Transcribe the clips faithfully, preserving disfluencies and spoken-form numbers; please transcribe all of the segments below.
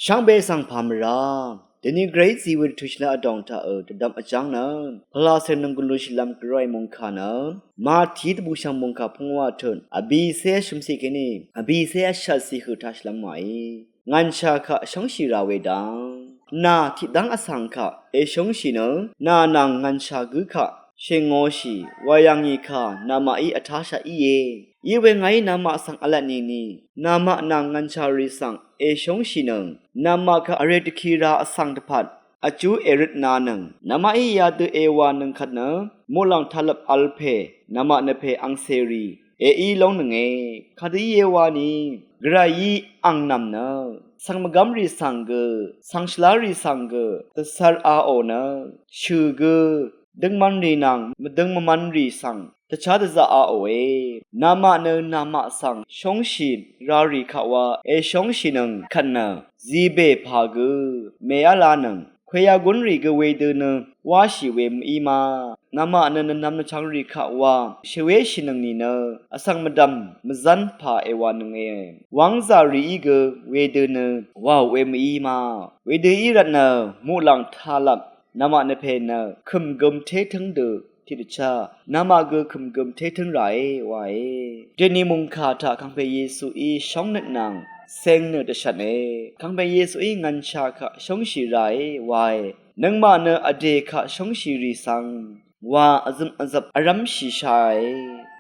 Shvngbe svng pà mvrá deni gvray zí we dvtø̀ shvlá vdòng taq ø dvdvm vjáng nø pvlacè nònggùn lúshìlv́m gvray mòngkà nø Mati dvbùshv̀ng mòngkà pungwà tø̀n vbìcé vshø̀mcì kèní vbìcé vshvtcì høq taq shvlv́m wàí. Ngv̀nshà kaq shóngshì rà we dang nà tiqdv́ng vsvng kaq èshóngshì nø nà nvng ngv̀nshà gǿ kaq shèngōshì wà yà ngì kà namaqí vtáshaq íe. Iwe ngàí namaq svng vlvt nìni namaq nvng ngv̀nshà rì svng èshóngshì nøng namaq kaq vrè dvki ra vsvng dvpvt vjú èrøtnanøng namaqí yadø èwànøng kvt nø muqlàng talvp vl pè namaq nvpè angcèrì èí lóngnønge. Kadø íe wani gvrayí ang nv̀m nø svng mvgv́mrì svng gø svng shvlárì svng gø dvcvr aò nø shø̀ gø døngmvnrì nvng mvdøng mvmvnrì svng dvchá dvzaqaòe. Namaq nø namaq svng shóngshì rarì kaq wa èshóngshìnøng kvt nø zibè pà gø mèálanøng kwèyagúnrì gø wedø nø wáshì we mø̀í ma. Namaq nø nvnvm nvchvngrì kaq wa shèwéshìnøng nìnø vsvng mvdv̀m mvzv́n pà èwànønge. Wv́ngzà rìí gø wedø nø wàò we mø̀í ma. Wedø í rvt nø muqlàng talvp namaq nvpè nø kø̀mgøm tétǿng dø tiqdvchá namaq gø kø̀mgøm tétǿng ràe wae. Deni mòngkà taq kangpè Yesuí shóngnøt nvng ceng nø dvshvtne. Kangpè Yesuí ngv̀nshà kaq shóngshì ràe wae. Nøngmaq nø vdè kaq shóngshì rì svng wa vzø̀m vzvp vrv́mshì shae.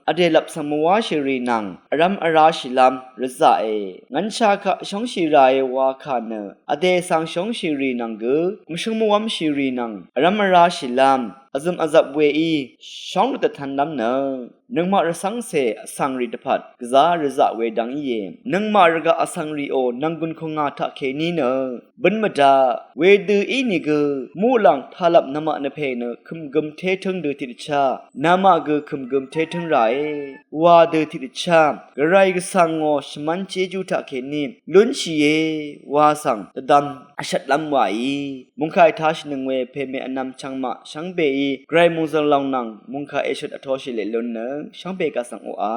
Vdè lvp svng mvwáshì rì nvng vrv́m vrashìlv́m rvzaqe. Ngv̀nshà kaq shóngshì ràe wa kà nø vdè svng shóngshì rì nvng gø mvshǿng mvwv́mshì rì nvng vrv́m vrashìlv́m vzø̀m vzvp weí shóngnøt dvtv̄nlv́m nø nøngmaq rvcv́ngcè vsvng rì dvpvt gvzá rvzaq we dang íe. Nøngmaq rvgaq vsvng rìò nv̀nggùn kùngà taqkèní nø bǿn mvdaq. Wedø ínìgø muqlàng talvp namaq nvpè nø kø̀mgøm tétǿng dø tiqdvchá namaq gø kø̀mgøm tétǿng ràe wa dø tiqdvchá gvray gvsvngò shvmv́n chéjú taqkèní lúnshìe wa svng dvdvm vshvtlv́m wàí. Mòngkà ètāshìnøng we pèmè vnvm chvngmaq shvngbeí gvray mòngzø̀l lòng nvng mòngkà èshøt vtoshì leq lunnøng shvngbe kaq svng oqà